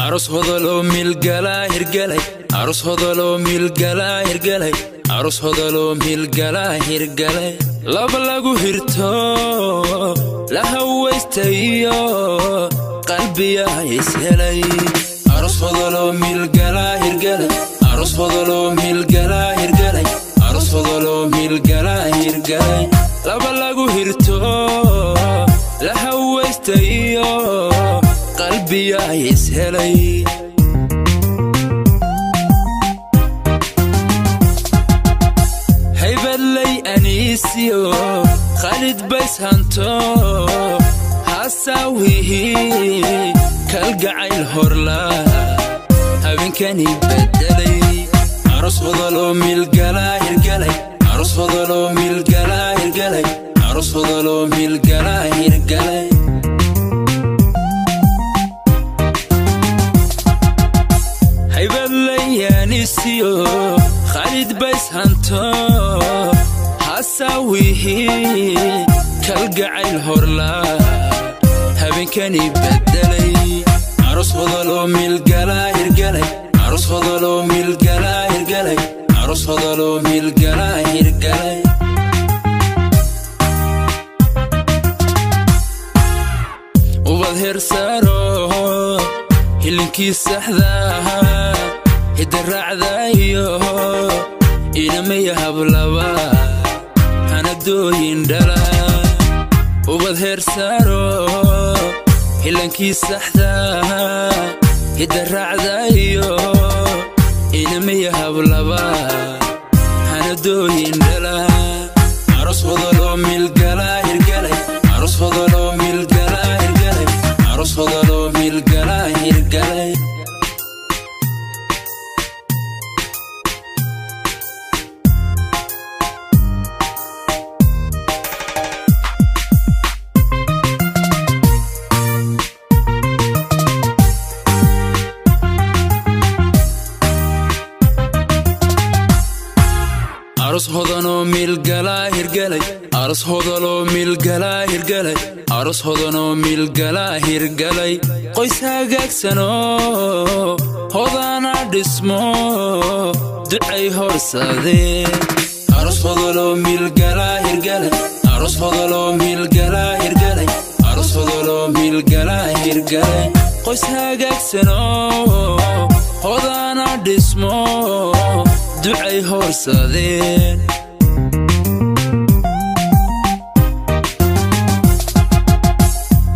Aroos hodoloo milgalaa hirgalay, aroos hodoloo milgalaa hirgalay, aroos hodoloo milgalaa hirgalay. Laba lagu hirto, la hawaystayo, qalbiyaha ishelay. Aroos hodoloo milgalaa hirgalay, aroos hodoloo milgalaa hirgalay, aroos hodoloo milgalaa hirgalay. Laba lagu hirto, la hawaystayo, qalbiyaha ishelay. Haybadlay aniisiyo Khalid bayshanto, hasaawihi kalgacayl horla habeenkani bedelay. Aroos hodoloo milgalaa hirgalay, aroos hodoloo milgalaa hirgalay, aroos hodoloo milgalaa hirgalay. Haybadlayaanisiyo Khalid bayshanto, hasaawihi kalgacayl horla habeenkani bedelay. Aroos hodoloo milgalaa hirgalay, aroos hodoloo milgalaa hirgalay, aroos hodoloo milgalaa hirgalay. Ubad heersaaro, hilinkii saxdaa, hidaraacdayo, inamaya hablaba hanadooyin dhala. Ubad heersaaro, hilankii saxdaa, hidaraacdayo, inamaya hablaba hanadooyin dhala. Aroos hodoloo milgalaa hirgalay, aroos hodoloo milgalaa hirgalay, aroos hodoloo milgalaa hirgalay. Aroos hodanoo milgalaa hirgalay, aroos hodoloo milgalaa hirgalay, aroos hodanoo milgalaa hirgalay. Qoys hagaagsanoo hodana dhismo, ducay horsadee. Aroos hodoloo milgalaa hirgalay, aroos hodoloo milgalaa hirgalay, aroos hodoloo milgalaa hirgalay. Qoys hagaagsanoo hodana dhismo, ducay horsadeen.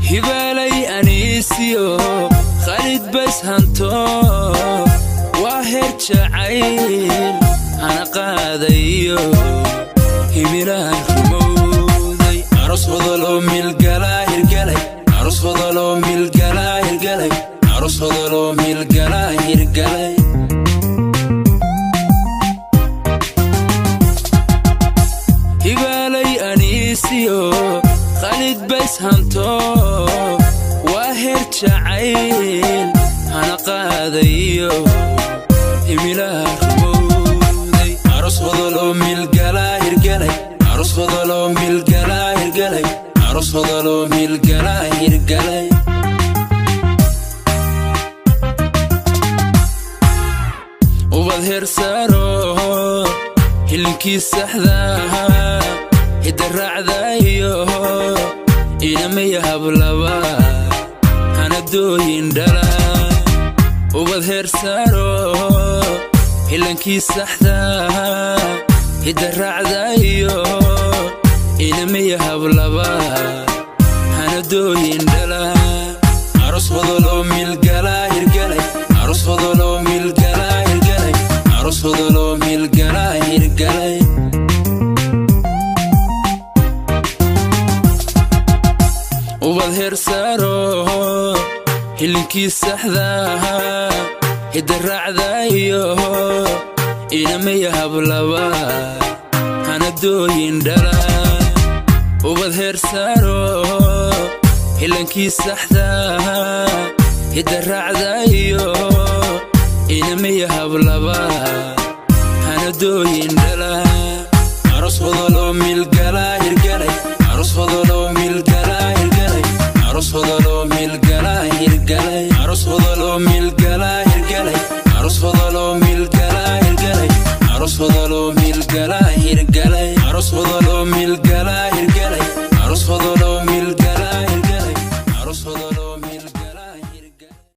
Hibaalay aniisiyo Khalid bayshanto, waa heer jacayl hana qaadayo, himilaan rumowday. Aroos hodoloo milgalaa hirgalay, aroos hodoloo milgalaa hirgalay, aroos hodoloo milgalaa hirgalay. Hibaalay aniisiyo Khalid bayshanto, waa heer jacayl hana qaadayo, himilaha rumowday. Aroos hodoloo milgalaa hirgalay, aroos hodoloo milgalaa hirgalay, aroos hodoloo milgalaa hirgalay. Ubad heersaaro, hilinkii saxdaa, hidaraacdayo, inamaya hablaba hanadooyin dhala. Ubad heersaaro, hilankii saxdaa, hidaraacdayo, inamaya hablaba hanadooyin dhala. Aroos hodoloo milgalaa hirgalay, aroos hodoloo milgalaa hirgalay, aroos hodoloo milgalaa hirgalay. Ubad heersaaro, hilinkii saxdaa, hidaraacdayo, inamaya hablaba hanadooyin dhala. Ubad heersaaro, hilankii saxdaa, hidaraacdayo, inamaya hablaba hanadooyin dhala. Aroos hodoloo milgalaa hirgalay, aroos hodoloo milgalaa hirgalay, aroos hodoloo milgalaa hirgalay, aroos hodoloo milgalaa. Aroos hodoloo milgalaa hirgalay, aroos hodoloo.